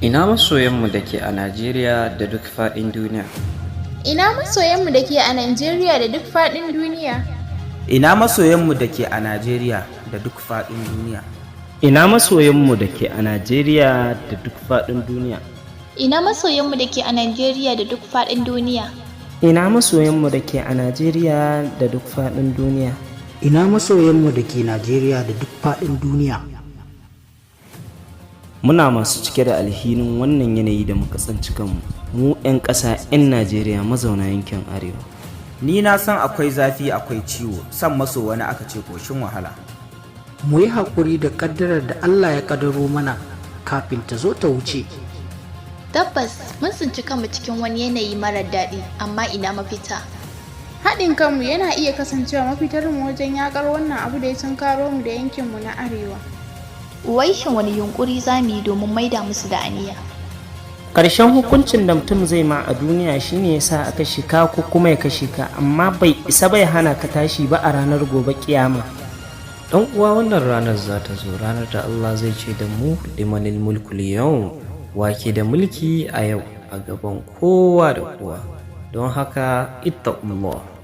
Ina masoyanmu da ke a Najeriya da duk faɗin duniya. Ina masoyanmu da ke a Najeriya da duk faɗin duniya. Ina masoyanmu da ke a Najeriya da duk faɗin duniya. Ina masoyanmu da ke a Najeriya da duk faɗin duniya. Ina masoyanmu da ke a Najeriya da duk faɗin duniya. Ina masoyanmu da ke a Najeriya da duk faɗin duniya. Ina masoyanmu da ke Najeriya da duk faɗin duniya. Muna masu cike da alhinin wannan yanayi da muka tsinci kanmu, mu 'yan ƙasa 'yan Najeriya mazauna yankin Arewa. Ni na san akwai zafi, akwai ciwo, son maso wani aka ce ƙoshin wahala. Mu yi haƙuri da ƙaddarar da Allah ya ƙaddaro mana kafin ta zo ta wuce. Tabbas mun tsinci kanmu cikin wani yanayi marar daɗi, amma ina mafita? Haɗin kanmu yana iya kasancewa mafitarmu wajen yaƙar wannan abu da ya tunkaro mu da yankinmu na Arewa. Wai shin wani yunƙuri za mu yi domin maida musu da aniya? Ƙarshen hukuncin da mutum zai ma a duniya shine ya sa a kashe ka ko kuma ya kashe ka, amma bai isa bai hana ka tashi ba a ranar gobe kiyama. Ɗan uwa, wannan ranar za ta zo, ranar da Allah zai ce da mu: "Limanil mulkul yau, wake da mulki a yau?" a gaban kowa da kowa. Don haka, ittaqullah.